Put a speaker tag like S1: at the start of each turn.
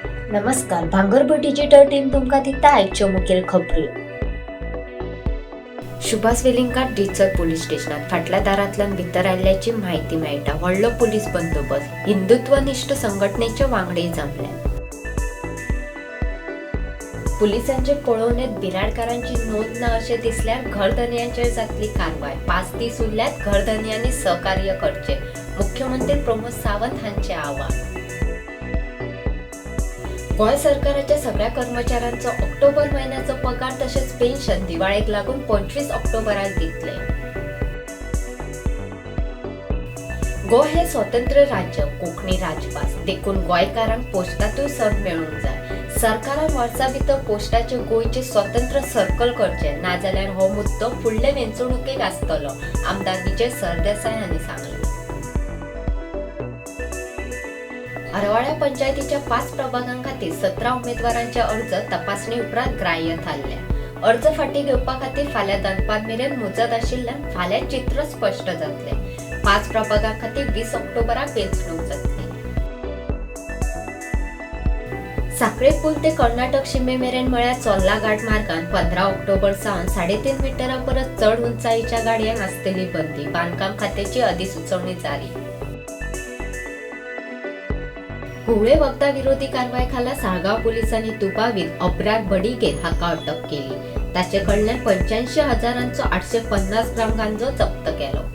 S1: नमस्कार, भांगरभूंय digital team तुमकां दिता आयच्यो मुखेल खबऱ्यो. सुभाष वेलिंगकार डिचर पोलीस स्टेशनात फाटल्या दारांतल्यान भितर आयिल्ल्याची म्हायती मेळटा. व्हडलो पोलीस बंदोबस्त, हिंदुत्वनिश्ठ संघटनेचे वांगडी जमल्यात. पुलिसांचे पळोवणेत बिराडकारांची नोंद ना अशें दिसल्यार घरधनयांचेर जातली कारवाय. 5 दीस उरल्यात, घरधनयांनी सहकार्य करचे, मुख्यमंत्री प्रमोद सावंत हांचे आवाहन. गोंय सरकाराच्या सगळ्या कर्मचाऱ्यांचो ऑक्टोबर म्हयन्याचो पगार तशेंच पेन्शन दिवाळेक लागून 25 ऑक्टोबराक दितले. गोंय हें स्वतंत्र राज्य, कोंकणी राजभास, देखून गोंयकारांक पोस्टांतूय संद मेळूंक जाय. सरकारान वर्सा भितर पोस्टाचे गोंयचे स्वतंत्र सर्कल करचें, नाजाल्यार हो मुद्दो फुडले वेंचणुकेक आसतलो, आमदार विजय सरदेसाय हांणी सांगलें. हरवाळ्या पंचायतीच्या 5 प्रभागां खातीर 17 उमेदवारांचे अर्ज तपासणी उपरांत ग्राह्य थारले. अर्ज फाटीं घेवपा खातीर फाल्यां दनपार मेरेन मुजत आशिल्ल्यान फाल्यां चित्र स्पश्ट जातलें. 5 प्रभागां खातीर 20 ऑक्टोबराक वेंचणूक जातली. साखळे पूल ते कर्नाटक शिमे मेरेन म्हळ्यार चोर्ला घाट मार्गान 15 ऑक्टोबर सावन 3.5 मिटरां परस चड उंचायेच्या गाडयांक आसतली बंदी, बांदकाम खात्याची अधिसुचोवणी जारी. घुंवळे वखदां विरोधी कारवाय खाला साळगांव पुलिसांनी दुबावीत अब्रार बडिगेर हाका अटक केली. ताचे कडल्यान 85 हजारांचो 850 ग्राम गांजो जप्त केलो.